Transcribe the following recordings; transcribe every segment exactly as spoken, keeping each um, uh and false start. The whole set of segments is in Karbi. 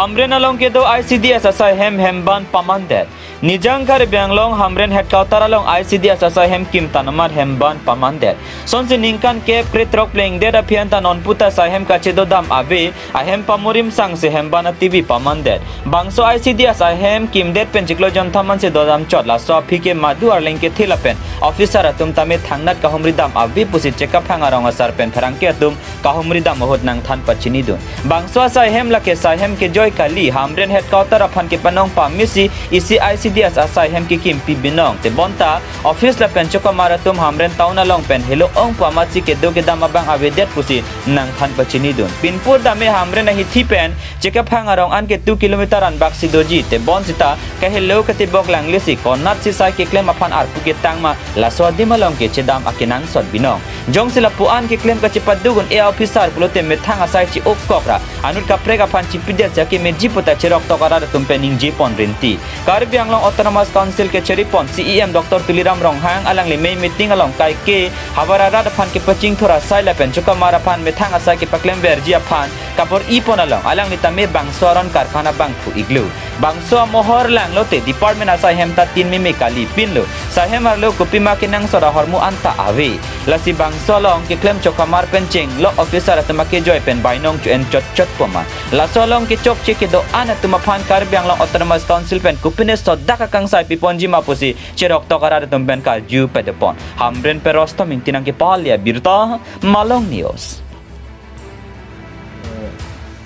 Hamren along kedo I C D S asai hem hemban pamandet. Nijang Karbi Anglong Hamren headquarter along I C D S asai hem kim tanamat hemban pamandet. Sonsi ningkan kep kre throk plengdet aphi anta non puta asai hem kachedodam ave, ahem pamurim sangsi hemban ativi pamandet. Bangso I C D S ahem kimdet pen chiklo jon thaman si dodam chot, laso aphi ke madu arleng kethe lapen officer atum tame thangnat kahumridam ave pusi Chekaphang arong asar pen pherangke atum kahumridam ahut nangthan pachinidun. Bangso asai hem lake asai hem kejoi kali, Hamren headquarter aphan kepanong pamisi isi I C D S asai hem kekimpi binong. Tebonta office lapen chokamar atum Hamren town along pen helo-ong pu amatsi kedo kedam abang avedet pusi nangthan pachinidun. Pinpur dame Hamren ahithi pen Chekaphang arong an ke two kilometer anbak si doji, tebon sita kahelo katibok langlesi konatsi sai keklem aphan arpu ketang ma laso adim along ke chedam akenangsot binong. Jongsi lapu-an keklem kachepaduk un-e a-officer pulote methang asai chi-ok kok ra anut kaprek aphan chipidet si akemeji puta cheroktok arat atum pen ningje pon rinti. Karbi Anglong Autonomous Council kecheri pon C E M Doctor Tuliram Ronghang alangli mei meeting along kaike havar arat aphan kepachingthur asai lapen chokamar aphan methang asai kepaklemverji aphan kabor-i pon along alangli tame bangso aron karkhana bangphu iklo. Bangso amohor langlote department asai hem ta tin meme kali pinlo. Asai hem arlo kopima kenangsot ahormu anta ave. Lasi bangso along keklem chokamar pen chenglok officer atum akejoi pen bainong chu-en chotchot poma. Laso along kechokche kedo-an atum aphan Karbi Anglong Autonomous Council pen kopine sodak akangsai piponji ma pusi cheroktok arat atum pen karju padopon. Hamren pen Rostom Ingti nangkepale abirta, Malong News.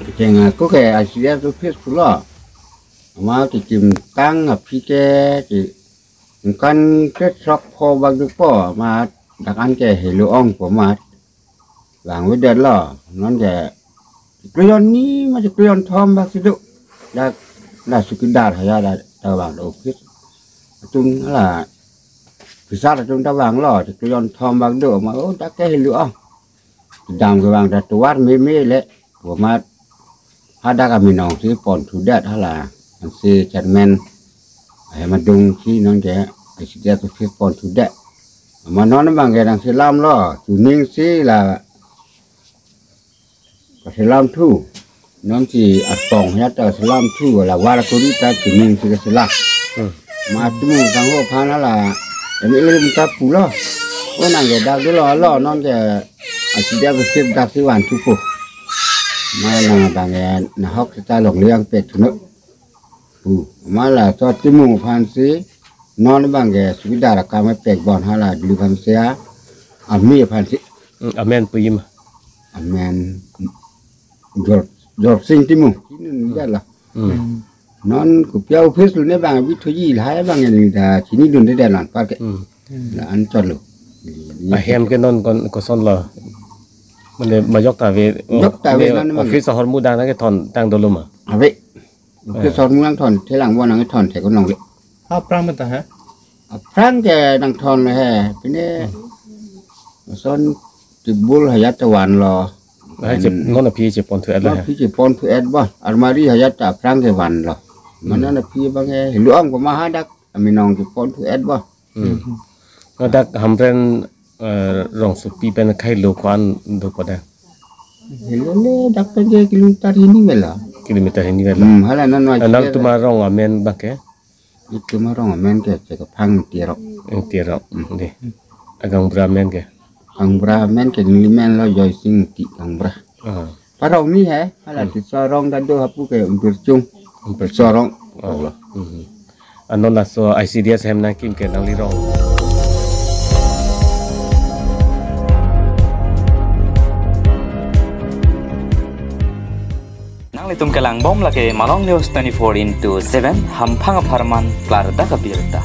Kecheng ako ke I C D S office pulo. Ama kechim tang aphi ke, ke ningkan kre throk pho bak dukpo, ama dak an ke helo-ong pu amat vangvedet lo, non ke chiklo jon ni ma chiklo jon thom bak si do. Dak la chowkidar haja dak ta vang office atum la officer atum ta vanglo, chiklo jon thom bak do ma, o dak ke helo-ong. Kedam kevang ta tovar meme le, pu amat hadak aminong si ponthudet hala, ansi chairman ahem adung si non ke I C D S office ponthudet. Ama non abang ke nangselamlo, chuning si la kaselam thu. Nonsi atong ya ta selam thu, la war kori ta chuning si kaselam. Hmm. Ma tumu tangho aphan hala, M L A atum ta pulo. O nang ke dak dolo lo, non ke I C D S office dak si van thupo. Ma nang abang ke nahok seta longle vangpet thuno pu. Ma laso tumu aphan si, non abang ke chowkidar akam pek bon hala duli aphan si a, ami aphan si. Hmm, amen pu ima. Amen. Jor, Jor Sing Timung. Ini dia lah. Hmm. Non kopi a-office lo ne bang, abithoji lahai abang ini dah chinidunde dah lan parke. Hmm. La-an chotlo. Ahem ke non kon koson lo. Mane majok ta ave, jok ta ave ne non ne office ahormu dang nangkethon tang dolo ma. Ave. Office ahormu nangthon, thelang bon nangkethon thek nongle. Aphrang mata ha? Aphrang ke nangthon he, pine. Hmm. Son table haja ta vanlo. Hai che, non aphi cheponthu-et lo. Non he? Aphi cheponthu-et ba. Almari haja ta aphrang ke vanlo. Hmm. Mana na aphi abang ke helo-ong komaha dak aminong cheponthu-et ba. Hmm. Hadak Hamren, eh, rongsopi pen khei lo ko-an dopo dak? Helo le dak pen ke kilometer hini vela. Kilometer hini vela. Hmm, hala non. Nangtum arong amen abang ke? Itum arong amen ke Chekaphang Ingti arong. Ingti arong. Hmm, dei. Agangbura amen ke? Agangbura amen ke nelimen lo Joy Sing Ingti agangbura. Ah. Parong ni he, hala, hmm, tiso arong ta do hapu ke Umpirchung. Umpirchung. Tiso arong. Oh. Hmm. Anon laso I C D S hem nangkim ke nangli rong. Nanglitum kelang bom lake Malong News twenty-four into seven, hamphang apharman klardak abirta.